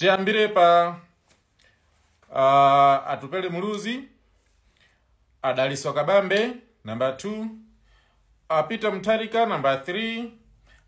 Tiyambire pa Atupele Muluzi, a Dalitso Kabambe number 2, a Peter Mutharika number 3,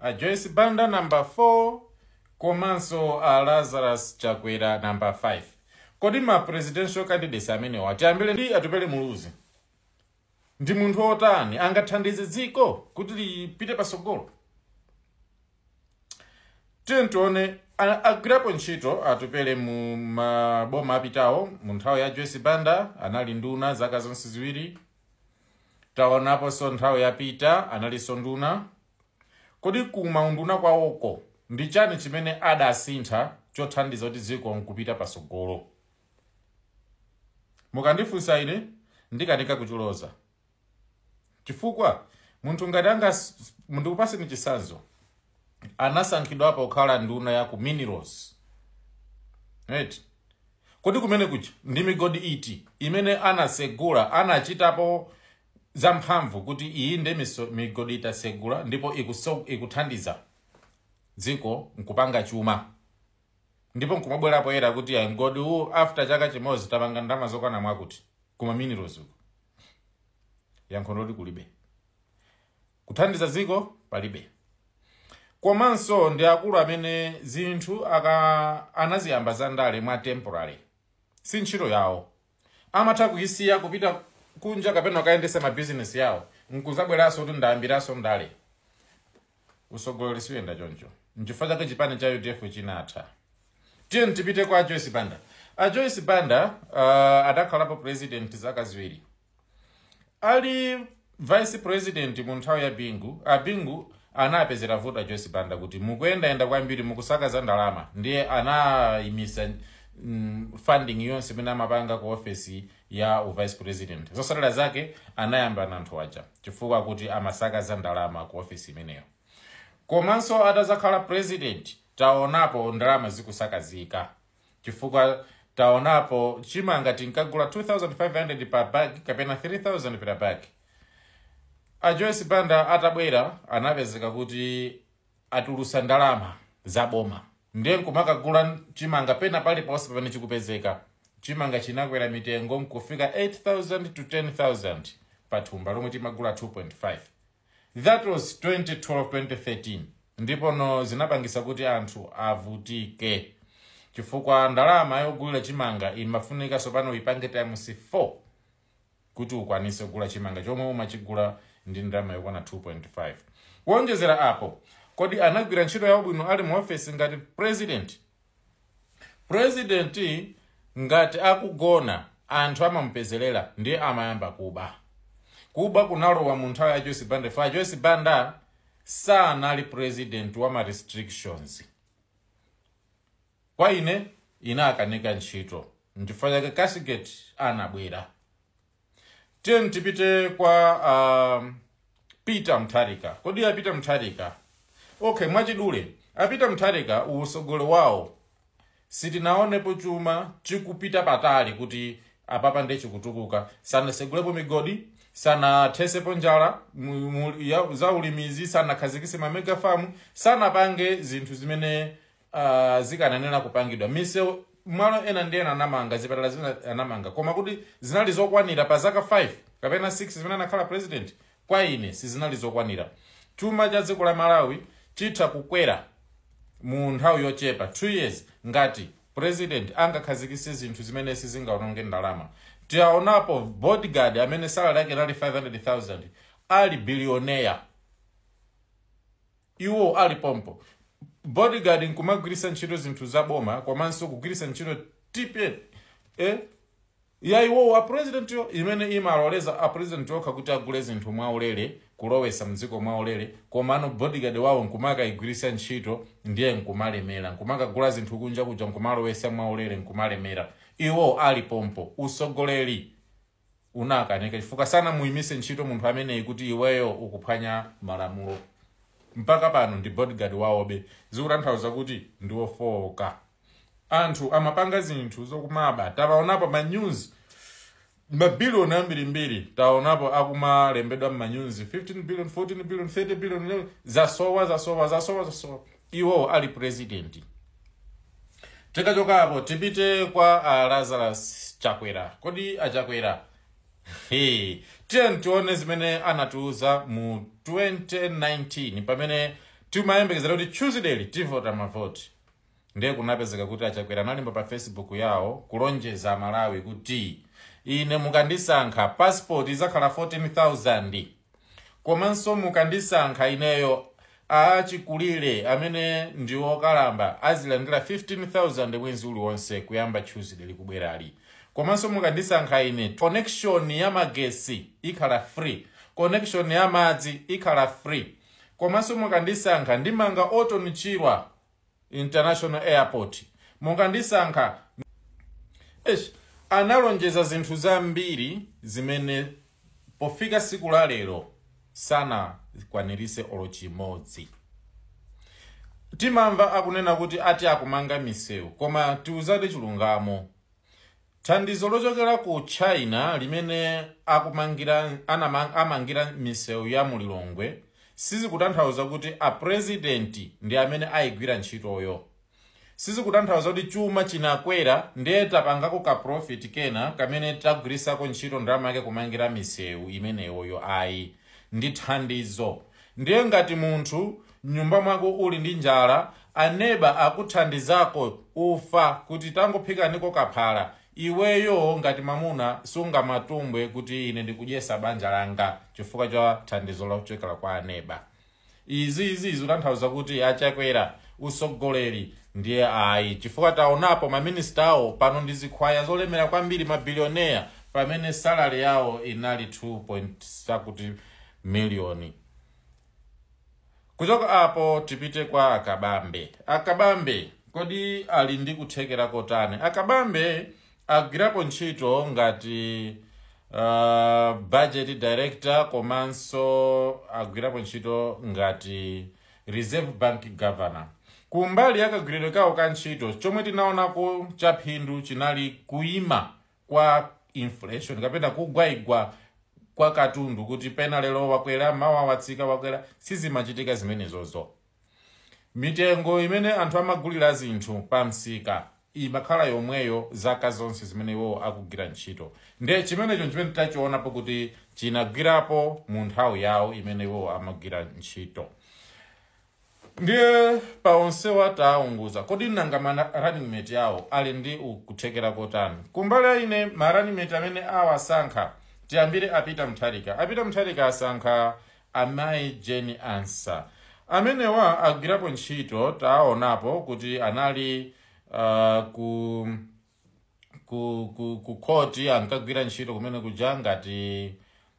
a Joyce Banda number 4, komanso a Lazarus Chakwera number 5. Kodi ma presidential candidates amenewa, tiyambire ndi Atupele Muluzi, ndi munthu otani? Angathandize dziko kuti lipite pasogolo? Tiye tione. Agwirapo ntchito Atupele mu maboma apitawo. Mu nthawi ya Joyce Banda anali nduna zaka zonse 2. Taonaponso nthawi yapita analinso nduna. Kodi kumaunduna kwawoko ndi chani chimene adasintha chothandiza kuti dziko nkupita pasogolo? Mukandifunsa ine, ndikanika kuchiloza, chifukwa munthu ngati anga, ndikupaseni chitsanzo, anasankhidwapo kukhala nduna ya ku minerals, right? Kodi kumene kuja ndi migodi iti imene anasegula, anachitapo zamphamvu kuti iyi ndi migodi itasegula ndipo ikuthandiza dziko nkupanga chuma, ndipo nkumabwerapo era kuti ya mgodi uwu after chaka chimodzi tapanga ndalama zokwana mwakuti kuma minerals uku? Yankho ndoti kulibe. Kuthandiza dziko palibe. Komanso ndi akulu amene zinthu aka anaziyamba zandale mwa temporary, si ntchito yawo. Amatha kuyisiya kupita kunja kapena kukayendesa mabizinesi yawo, nkuzabweranso kuti ndayambiranso ndale. Usogoleri suyenda choncho. Nchifukwa chake chipani cha UDF chinatha. Tiye tipite kwa Joyce Banda. A Joyce Banda adakhalapo president zaka 2. Ali vice president mu nthawi ya Bingu, a Bingu anapezera vuto Joyce Banda kuti mukuyendayenda kwambiri, mukusakaza ndalama, ndiye anayimisa funding yonse imene amapanga ku ofesi ya vice president. Zotsatira zake anayamba na anthu aja chifukwa kuti amasakaza ndalama ku ofesi imeneyo. Komanso atazakhala president, taonapo ndalama zikusakazika, chifukwa taonapo chimanga tinkagula 2500 per bag kapena 3000 per bag. A Joyce Banda atabwera anapezeka kuti atulusa ndalama zaboma, ndiye nkumakagula chimanga pena paliponse pamene chikupezeka. Chimanga chinakwera mitengo nkufika 8000 to 10,000 pathumba lomwe timagula 2.5. That was 2012 2013, ndipo no zinapangisa kuti anthu avutike, chifukwa ndalama yogulira chimanga imafunika sopano ipange times 4 kuti ukwanise kugula chimanga chomwe umachigula ndi ndalama yokwana 2.5. Kuonjezera apo, kodi anagwira ntchito yawo bwino ali mu ofesi ngati president? President ngati akugona, anthu amamupezerera, ndiye amayamba kuba. Kuba kunalowa mu nthawi ya Joyce Banda. Fa Joyce Banda sanali president wa ma restrictions. Kwa ine, inakanika ntchito, nchifukwa chake Cashgate anabwera. Tiye tipite kwa Peter Mutharika. Kodi a Peter Mutharika, okay, mwachidule, a Peter Mutharika usogolo wawo sitinaonepo chuma chikupita patali kuti apapa ndiye chikutukuka. Sanasegulepo migodi, sanathesepo njala za ulimizi, sanakhazikise ma mega farm, sanapange zinthu zimene zikananena kupangidwa. Misewu malo ena ndi ena anamanga, zipatala zina anamanga, koma kuti zinali zokwanira pa zaka 5 kapena 6 zimene anakhala president, kwa ine sizinali zokwanira. Chuma cha dziko la Malawi chitha kukwera mu nthawi yochepa, 2 years, ngati president angakhazikise zinthu zimene sizingaononge ndalama. Tiaonapo bodyguard amene salary yake inali 500,000 ali billionaire. Iwo ali pompo, bodyguard nkumagwiritsa ntchito zinthu zaboma komanso kugwiritsa ntchito TPIN ya iwowo a president yo, imene imaloleza a president okha kuti agule zinthu mwaulere, kulowesa mdziko mwaulere, komano bodyguard wawo nkumakayigwiritsa ntchito, ndiye nkumalemera, nkumakagula zinthu kunja kuja, nkumalowesa mwaulere, nkumalemera iwo ali pompo. Usogoleri unakanika chifukwa sanamuyimise ntchito munthu ameneyi kuti iweyo ukuphwanya malamulo. Mpaka pano ndi bodyguard wawobe. Zikutanthauza kuti ndi wofowoka. Anthu amapanga zinthu zokumaba. Tawaonapo ma news, mabiliyoni ambirimbiri taonapo akumalembedwa m'manyuzi, 15 billion, 14 billion, 30 billion, zasowa, zasowa, zasowa, zasowa, iwo ali president. Tikachokapo tipite kwa Lazarus Chakwera. Kodi aChakwera, hey, tiye tione zimene anatiuza mu 2019 pamene timayembekezera kuti Tuesday tivota mavoti. Ndiye kunapezeka kuti aChakwera analemba pa Facebook yawo kulonjeza Malawi kuti ine mukandisankha passport izakhala 14,000, komanso mukandisankha ineyo achikulire amene ndi okalamba azilandira 15,000 mwezi uliwonse kuyamba Tuesday likubwerali, komanso mukandisankha ine connection ya magesi ikhala free, connection ya madzi ikhala free, komanso mukandisankha ndimanga Orton Chirwa International Airport, mukandisankha. Eish, analonjeza zinthu zambiri zimene pofika siku la lero sanakwanirise olo chimodzi. Timamva akunena kuti ati akumanga misewu, koma tiuzade chilungamo, thandizo lochokera ku China limene akumangira amangira misewu ya mulilongwe sizikutanthauza kuti apresidenti ndi amene ayigwira ntchitoyo. Sizikutanthauza kuti chuma chinakwera ndiye tapangako ka profit kena kamene tagwirisako ntchito ndalama yake kumangira misewu imeneyoyo, ayi, ndi thandizo. Ndiye ngati munthu mnyumba mwako uli ndi njala, aneba akuthandizako ufa kuti tangophikaniko kaphala, iweyo ngati mamuna sungamatumbwe kuti ine ndikudyesa banja langa chifukwa cha thandizo lochokera kwa aneba. Izi zikutanthauza kuti aChakwera usogoleri ndiye ayi, chifukwa taonapo maminista awo pano ndi zikhwaya zolemera kwambiri, mabilioneya, pamene salary yawo inali 2 sakuti miliyoni. Kuchoka apo tipite kwa aKabambe. AKabambe kodi ali ndi kuthekera kotani? AKabambe agwirapo ntchito ngati budget director, komanso agwirapo ntchito ngati Reserve Bank governor. Kumbali yakagwiridwe kawo ka ntchito, chomwe tinaonako cha phindu chinali kuima kwa inflation kapena kugwaigwa kwa katundu, kuti pena lero wakwera, mawa watsika, wakwera, sizimachitika zimenezozo. Mitengo imene anthu amagulira zinthu pa msika imakhala yomweyo zaka zonse zimene iwo akugwira ntchito. Ndiye chimenecho chimene tachionapo kuti chinagwirapo mu nthawi yawo imene iwo amagwira ntchito. Ndiye pa onsewa taunguza, kodi nanga ma running mate yawo ali ndi kuthekera kotani? Kumbali ine ma running mate amene awasankha, tiyambire aPeter Mutharika. APeter Mutharika asankha amayi Jane Ansah. Amenewa agwirapo ntchito, taonapo kuti anali ku khoti, ankagwira ntchito kumene kuja ngati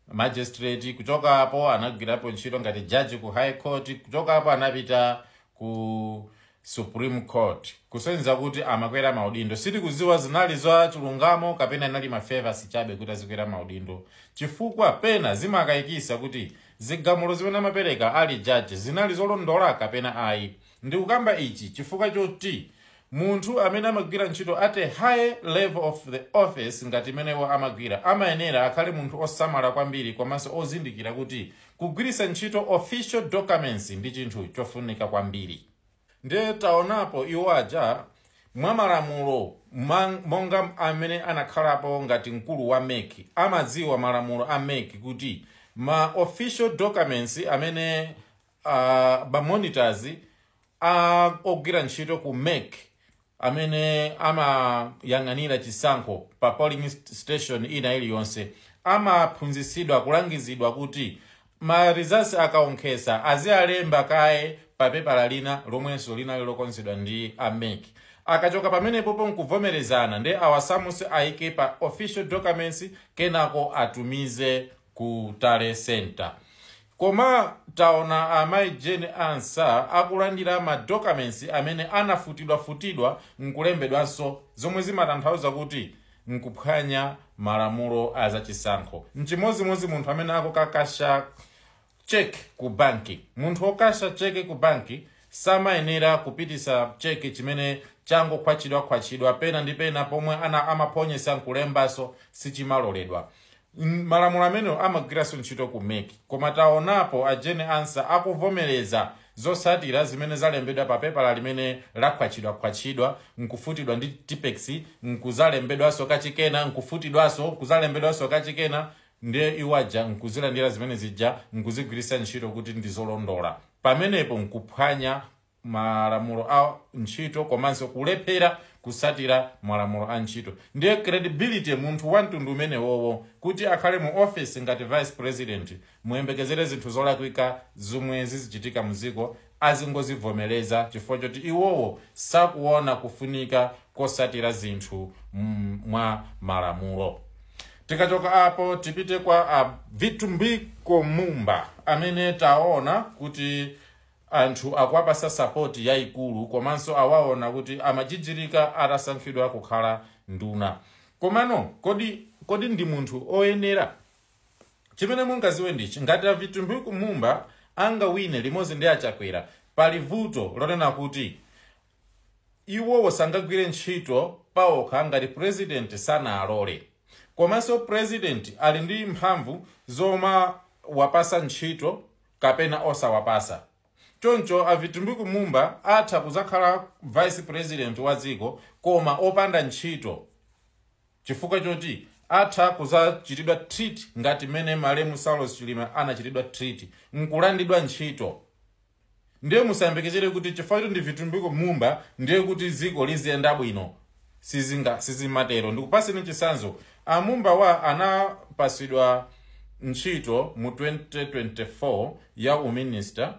magistrate. Kuchokapo anagwirapo ntchito ngati judge ku High Court. Kuchokapo anapita ku Supreme Court, kusonyeza kuti amakwera maudindo. Sitikuziwa zinali za chilungamo kapena inali mafavors chabe kuti azikwera maudindo, chifukwa pena zimakayikisa kuti zigamulo zimene amapereka ali jaji zinali zolondola kapena ayi. Ndikukamba ichi chifukwa choti munthu amene amagwira ntchito at a high level of the office ngati imenewo amagwira, amayenera akhale munthu osamala kwambiri komanso ozindikira kuti kugwiritsa ntchito official documents ndi chinthu chofunika kwambiri. Ndiye taonapo iwo aja mwa malamulo, monga amene anakhalapo ngati mkulu wa MEC, amadziwa malamulo a MEC kuti ma official documents amene ma monitors ogwira ntchito ku MEC amene amayang'anira chisankho pa polling station ina iliyonse amaphunzitsidwa, kulangizidwa kuti ma results akaonkhesa azialemba kaye pa pepala lina lomwenso linali lokonzedwa ndi a MEC. Akachoka pamenepopo nkuvomerezana, ndi awasamuse ayike pa official documents, kenako atumize ku tally center. Koma taona amayi Jane Ansah akulandira ma documents amene anafutidwafutidwa nkulembedwanso, zomwe zimatanthauza kuti nkuphwanya malamulo azachisankho. Nchimozimozi munthu amene akukakasha cheque ku banki. Munthu wokasha cheque ku banki samayenera kupitisa cheque chimene changokhwachidwakhwachidwa pena ndi pena, pomwe ana amaphonyesa nkulembaso, sichimaloledwa. Malamulo amenewo amagwiranso ntchito ku MEC, koma taonapo a Jane Ansah akuvomereza. Zosatira zimene zalembedwa pa pepala limene lakhwachidwakhwachidwa, nkufutidwa ndi Tipex, nkuzalembedwanso kachikena, nkufutidwanso, nkuzalembedwanso kachikena, ndiye iwaja nkuzilandira zimene zija, nkuzigwiritsa ntchito kuti ndizolondola. Pamenepo nkuphwanya malamulo a ntchito komanso kulephera kusatira malamulo a ntchito. Ndiye credibility, munthu wa mtundu umenewowo kuti akhale mu office ngati vice president, muyembekezere zinthu zolakwika zomwe zizichitika muziko azingozivomereza, chifukwa choti iwowo sakuona kufunika kosatira zinthu mwa malamulo. Tikachoka apo, tipite kwa a Vitumbiko Mumba, amene taona kuti anthu akuwapasa support yayikulu, komanso awaona kuti amajijirika atasankhidwa kukhala nduna. Komano kodi ndi munthu oyenera? Chimene mungaziwe ndichi: ngati a Vitumbiko Mumba angawine limodzi ndi Achakwera, pali vuto lonena kuti iwowo sangagwire ntchito paokha ngati president sanaalole. Komanso president ali ndi mphamvu zoma wapasa ntchito kapena osawapasa. Choncho a Vitumbiko Mumba atha kuzakhala vice president wa dziko koma opanda ntchito, chifukwa choti atha kuzachitidwa treat ngati mmene malemu Saulos Chilima anachitidwa treat, nkulandidwa ntchito. Ndiye musayembekezere kuti chifukwa choti ndi Vitumbiko Mumba ndiye kuti dziko liziyenda bwino. Sizimatero. Ndikupaseni chitsanzo: Amumba wa anapasidwa ntchito mu 2024 ya uminista,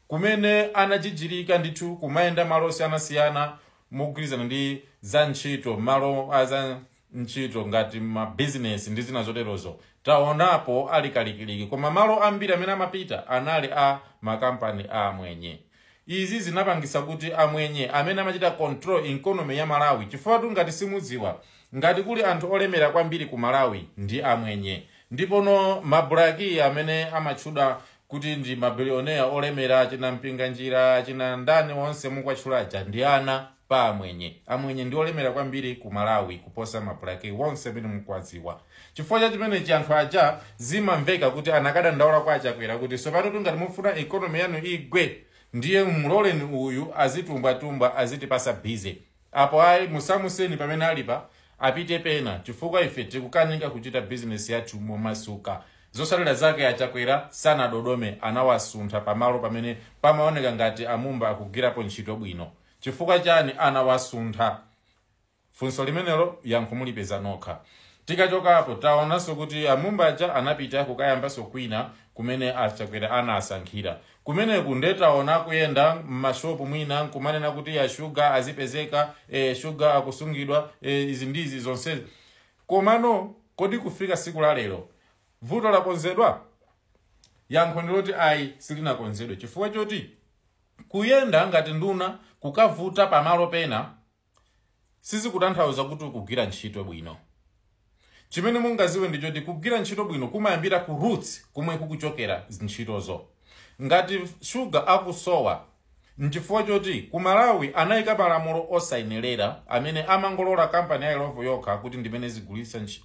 kumene anajijirika ndithu kumayenda malo osiyanasiyana mogwirizana ndi za ntchito, malo a za ntchito ngati mabizinesi ndi zina zoterozo. Taonapo ali kalikiliki, koma malo ambiri amene amapita anali a makampani a amwenye. Izi zinapangisa kuti amwenye amene amachita control economy ya Malawi, chifukwa ngati simudziwa, ngati kuli anthu olemera kwambiri ku Malawi ndi amwenye. Ndipono mabulaki amene amatchedwa kuti ndi mabilioneya olemera, achina Mpinganjira, achina ndani onse mukwatchulaja, ndi ana pa amwenye. Amwenye ndi olemera kwambiri ku Malawi kuposa mabulaki wonse amene mukwadziwa. Chifukwa cha chimenechi, anthu aja zimamveka kuti anakadandaula kwa Achakwera kuti sopano tungati mufuna economy yanu igwe, ndiye muloleni uyu azitumbwatumbwa, azitipasa busy. Apo ayi, musamuseni pamene alipa, apite pena, chifukwa ife tikukanika kuchita bizinesi yathu momasuka. Zosalira zake, Achakwera sanadodome, anawasuntha pamalo pamene pamaoneka ngati Amumba akugwirapo ntchito bwino. Chifukwa chani anawasuntha? Funso limenelo yankho mulipeza nokha. Tikachokapo, taonanso kuti Amumba aja anapita kukayambanso kwina kumene Achakwera anasankhira. Kumeneku ndetaona kuyenda m'mashopu mwina nkumanena kuti ya shuga azipezeka, shuga akusungidwa, izi ndizi zonse. Komano kodi kufika siku la lero vuto lakonzedwa? Yankho ndiloti ayi, silinakonzedwe, chifukwa choti kuyenda ngati nduna kukavuta pamalo pena sizikutanthauza kuti ukugwira ntchito bwino. Chimene mungaziwe ndi choti kugwira ntchito bwino kumayambira ku roots, kumwe kukuchokera ntchitozo. Ngati shuga akusowa, nchifukwa choti ku Malawi anayika malamulo osayenerera amene amangolola kampani ya Illovo yokha kuti ndimene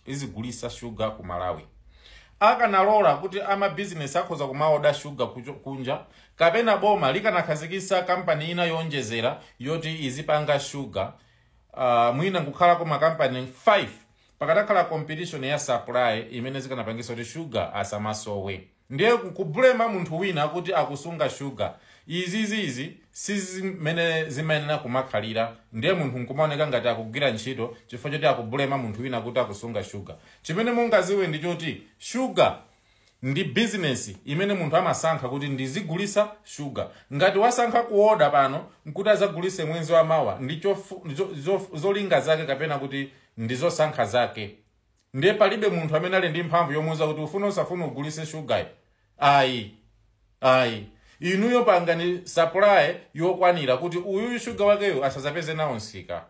izigulisa shuga ku Malawi. Akanalola kuti amabizinesi akhoza kumaoda shuga kunja, kapena boma likanakhazikitsa kampani ina yonjezera yoti izipanga shuga, mwina nkukhalako makampani 5, pakanakhala competition ya supply imene zikanapangisa kuti shuga asamasowe. Ndiye kublema munthu wina kuti akusunga shuga, izizizi sizimene zimayenera kumakhalira. Ndiye munthu nkumaoneka ngati akugwira ntchito chifukwa choti akublema munthu wina kuti akusunga shuga. Chimene mungaziwe ndi choti shuga ndi bizinesi imene munthu amasankha kuti ndizigulisa shuga. Ngati wasankha kuoda pano nkuti azagulise mwezi wa mawa, ndi zolinga zake kapena kuti ndi zosankha zake. Ndiye palibe munthu amene ali ndi mphamvu yomuwuza kuti ufuna usafuna ugulise shugayi. Ayi, ayi, inuyo pangani supply yokwanira kuti uyuyu shuga wakeyo asazapeze nawo msika.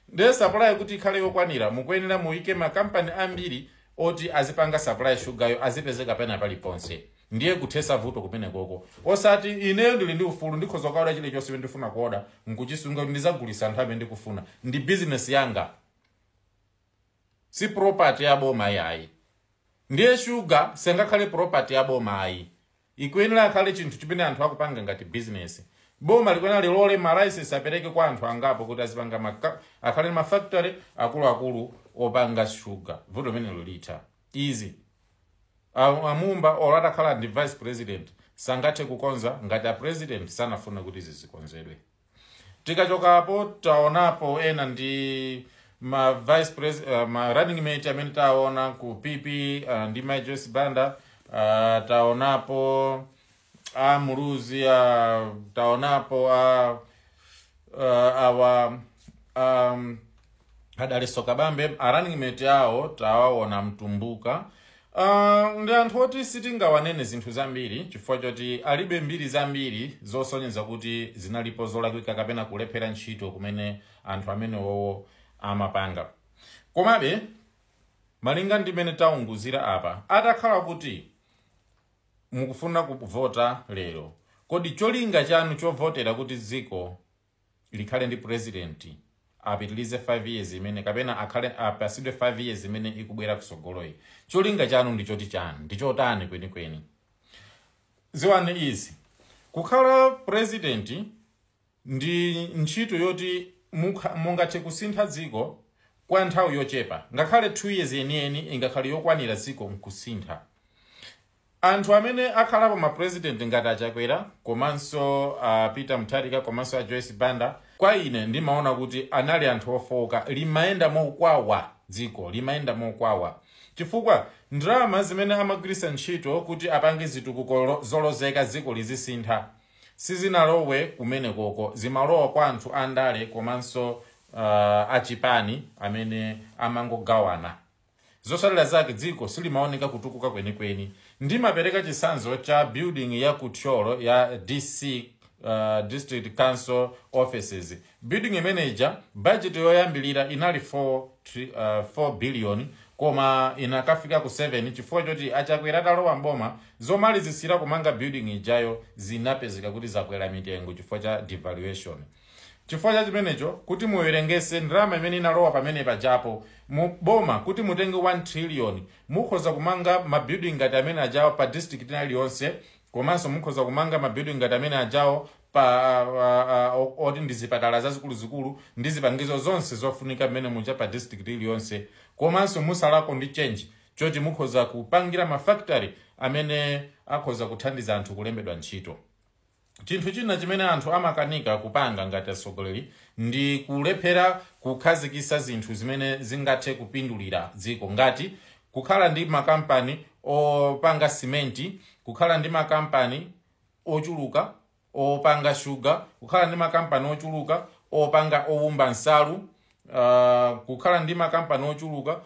Ndiye supply kuti ikhale yokwanira, mukuyenera muyike makampani ambiri oti azipanga supply shugayo, azipezeka pena paliponse. Ndiye kuthesa vuto kumene koko, osati ineyo ndili ndi ufulu, ndikhoza kuoda chilichonse ndifuna kuoda nkuchisunga kuti ndizagulisa anthu amene ndikufuna. Ndi business yanga, si property ya boma yayi. Ndiye shuga sengakhale property ya boma ayi. Ikuyenera akhale chinthu chimene anthu akupanga ngati business. Boma likuyenera lilole ma license, apereke kwa anthu angapo kuti azipanga akhale ma factory akuluakulu opanga sugar. Vuto limenelo litha. Izi amumba olo atakhala ndi vice president sangathe kukonza ngati a president sanafune kuti izi zikonzedwe. Tikachokapo, taonapo ena ndi ma vice pres ma running mate amene taona ku PP ndi Mai Joyce Banda, taonapo a Muluzi, taonapo a awa a Dalitso Kabambe, a running mate awo tawaona Mtumbuka. Ndi anthu oti sitingawanene zinthu zambiri chifukwa choti alibe mbiri zambiri zosonyeza kuti zinalipo zolakwika kapena kulephera ntchito kumene anthu amenewowo amapanga. Komabe, malinga ndi mmene taunguzira apa, atakhala kuti mukufuna kuvota lero, kodi cholinga chanu chovotera kuti dziko likhale ndi president apitilize 5 years imene, kapena akhale apasidwe 5 years imene ikubwera kusogoloyi, cholinga chanu ndi choti chani, ndi chotani kwenikweni? Ziwani izi: kukhala president ndi ntchito yoti mungathe kusintha dziko kwa nthawi yochepa. Ngakhale 2 years yeniyeni ingakhale yokwanira dziko nkusintha. Anthu amene akhalapo ma president ngati Achakwera komanso Peter Mutharika komanso a Joyce Banda, kwa ine ndimaona kuti anali anthu ofoka. Limayenda mokwawa, dziko limayenda mokwawa, chifukwa ndalama zimene amagwiritsa ntchito kuti apange zitukuko zolozeka dziko lizisintha sizinalowe kumene koko, zimalowa kwa anthu andale komanso achipani amene amangogawana. Zosalira zake, dziko silimaoneka kutukuka kwenikweni. Ndimapereka chitsanzo cha building ya ku Thyolo ya DC, District Council offices. Building manager, budget yoyambilira inali 4 billion, koma inakafika ku 7 chifukwa choti Achakwera atalowa mboma, zomalizisira kumanga building ijayo zinapezeka kuti zakwera mitengo chifukwa cha devaluation. Chifukwa cha chimenecho, kuti muwerengese ndalama imene inalowa pamene pajapo mu boma, kuti mutenge 1 trillion, mukhoza kumanga ma building ngati amene ajawo pa district ina iliyonse, komanso mukhoza kumanga ma building ngati amene ajawo pa oti ndi zipatala zazikuluzikulu ndi zipangizo zonse zofunika mmene muja pa district iliyonse, komanso musalako ndi change choti mukhoza kupangira ma factory amene akhoza kuthandiza anthu kulembedwa ntchito. Chinthu china chimene anthu amakanika kupanga ngati atsogoleri ndi kulephera kukhazikitsa zinthu zimene zingathe kupindulira dziko, ngati kukhala ndi makampani opanga simenti, kukhala ndi makampani ochuluka opanga shuga, kukhala ndi makampani ochuluka opanga owumba nsalu, kukhala ndi makampani ochuluka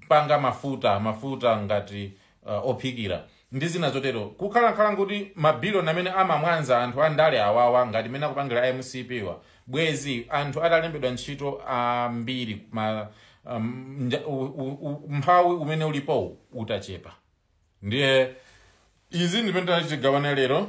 opanga mafuta ngati ophikira ndi zina zotero. Kukhalakhala kuti mabiliyoni amene amamwanza anthu andale awawa ngati imene akupangira MCP wa, bwezi anthu atalembedwa ntchito ambiri, mphawi umene ulipowu utachepa. Ndiye izi ndimene tigawane lero.